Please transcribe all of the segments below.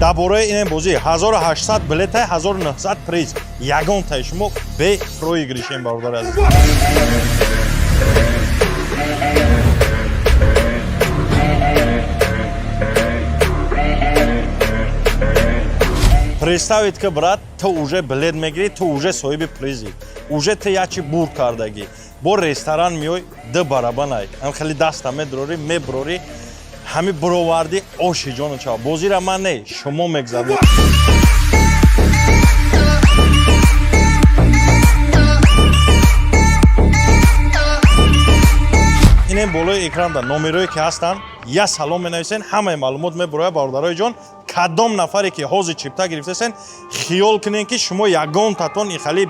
Дар бораи ин бозӣ 1800 билета, 1900 приз. Ягонтаи шумо бе проигрышем, бародари азиз. Представить ки, брат, ту уже билет мегирӣ, ту уже соҳиби призӣ, уже ту як чи бурд кардагӣ. Бо ресторан меой, ду барабанай ам хеле даста медрорӣ, меброрӣ, ҳами бировардӣ, оши ҷону чава. Бозира ман не, шумо мегзаред. Инем болои экранда номерое ки ҳастанд, я салом менависен, ҳамаи маълумот мебурояд. Бародарои ҷон, кадом нафаре ки ҳозир чипта гирифтасен, хиёл кунен, ки шумо ягонтатон ихали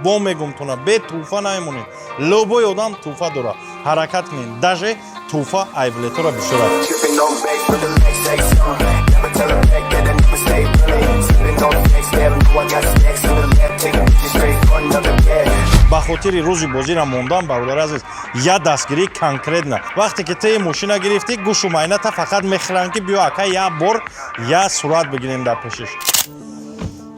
бо мегумтона бе тӯҳфа намемонед. Любой одам тӯҳфа дора, ҳаракат кунен, даже тӯҳфа айблетора бисёр аст. Tripping on back with the legs, X on. Never tell a back that I never stay running. Sipping on flex, damn, know I got stacks on the left. Taking bitches straight for another bag. Ба хотири рӯзи бозира мондан, бародари азиз, я дастгирӣ конкретно. Вақте ки ту мошина гирифтӣ, гӯшу майната фақат мехӯранд, ки биё, ака, я бор я сурат бигирем дар пешиш.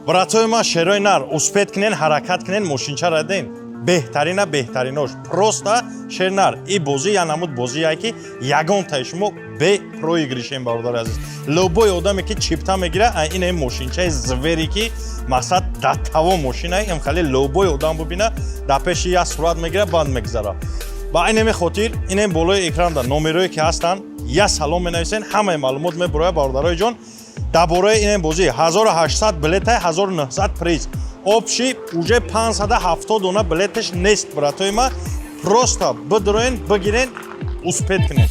Братои ман, шерои нар, успеть кунен, ҳаракат кунен, мошинчара ден, беҳтарина беҳтаринош. Просто шернар, и бозӣ я намуд бозие, ки ягонтаи шумо бе проигрышем, бародари азиз. Любой одаме ки чипта мегира, ин мошинчаи звери, ки мақсад дар таво мошина им хеле любой одам бубина, дар пеши я сурат мегира, банд мегзара. Ба инеми хотир инем болои экранда номерое ки ҳастанд, я салом менависен, ҳамаи маълумот мебурояд. Бародарои ҷон, дар бораи инем бозӣ 1800 билета, 1900 приз, общий уже 570 дона билеташ нест. Братои ма, просто бидроен, бигирен, успеть кунед.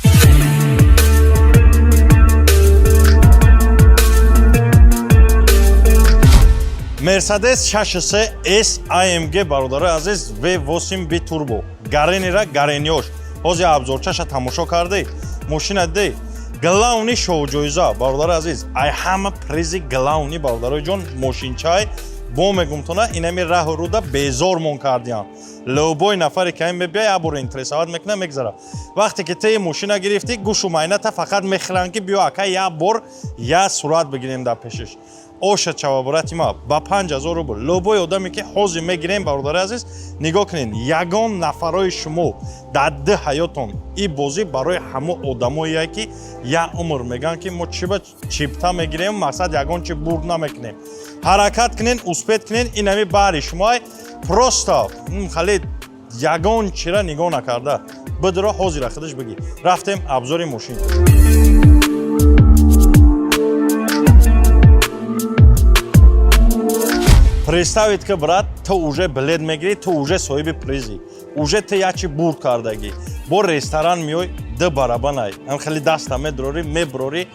Мерседес 63 S AMG, бародарои азиз, V8 битурбо, гаренира гарениёш. Ҳозир обзорчаша тамошо кардӣ, мошина дидӣ. Главный шоуҷоиза, бародари азиз, ай ҳама призи главный, бародарои ҷон, мошинчай бо мегумтона. Инами раҳу руда безормон кардиям. Любой нафаре ки айн мебия, як бор интересовать мекуна, мегзара. Вақте ки ту мошина гирифтӣ, гӯшу майната фақат мехӯранд, ки биё, ака, як бор я сурат бигирем дар пешиш. Оша чава, брати ма, ба 5000 рубл. Любой одаме ки ҳозир мегирем, бародари азиз, нигоҳ кунед, ягон нафарои шумо дар ду ҳаётон. И бозӣ барои ҳамо одамое, ки як умр мегӯянд, ки мо чиба чипта мегирем, мақсад ягон чи бурд намекунем. Ҳаракат кунен, успеть кунен, инами баҳри шумоай. Просто хеле ягон чира нигоҳ накарда бидро, ҳозира худаш бигӣ. Рафтем обзори мошин. Представить ки, брат, ту уже билет мегирӣ, ту уже соҳиби призӣ, уже ту як чи бурд кардагӣ. Бо ресторан меой, ду барабанай ам хеле даста медрорӣ, меброрӣ,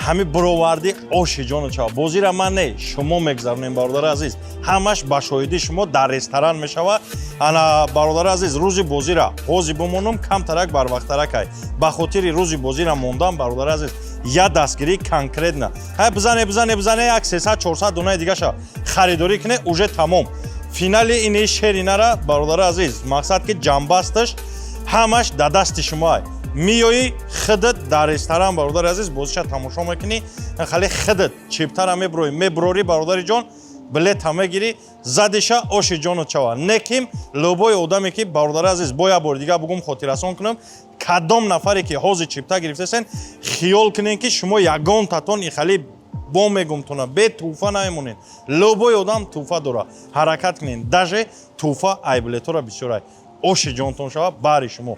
ҳами бировардӣ, оши ҷону чава. Бозира ман не, шумо мегзаронем. Бародари азиз, ҳамаш ба шоҳидии шумо дар ресторан мешава. Ана, бародари азиз, рӯзи бозира ҳозир бимонум, камтарак барвақттаракай. Ба хотири рӯзи бозира мондан, бародари азиз, я дастгирӣ конкретно. Ҳай, бизане, бизане, бизане, як 300 400 донаи дигаша харидорӣ куне, уже тамом. Финали ини шеринара, бародари азиз, мақсад ки ҷамбасташ ҳамаш дар дасти шумоай. Миёӣ худат дар ресторан, бародари азиз, бозиша тамошо мекунӣ, хеле худат чиптара меброӣ, меброрӣ, бародари ҷон, билета мегирӣ, задиша, оши ҷону чава. Неким любой одаме ки, бародари азиз, бо як бори дига бугум, хотиррасон кунам, кадом нафаре ки ҳозир чипта гирифтасен, хиёл кунен, ки шумо ягонтатон ихали бо мегумтона бе тӯҳфа намемонед. Любой одам тӯҳфа дора, ҳаракат кунен, даже тӯҳфа айблетора бисёрай. Оши ҷонтон шава, баҳри шумо.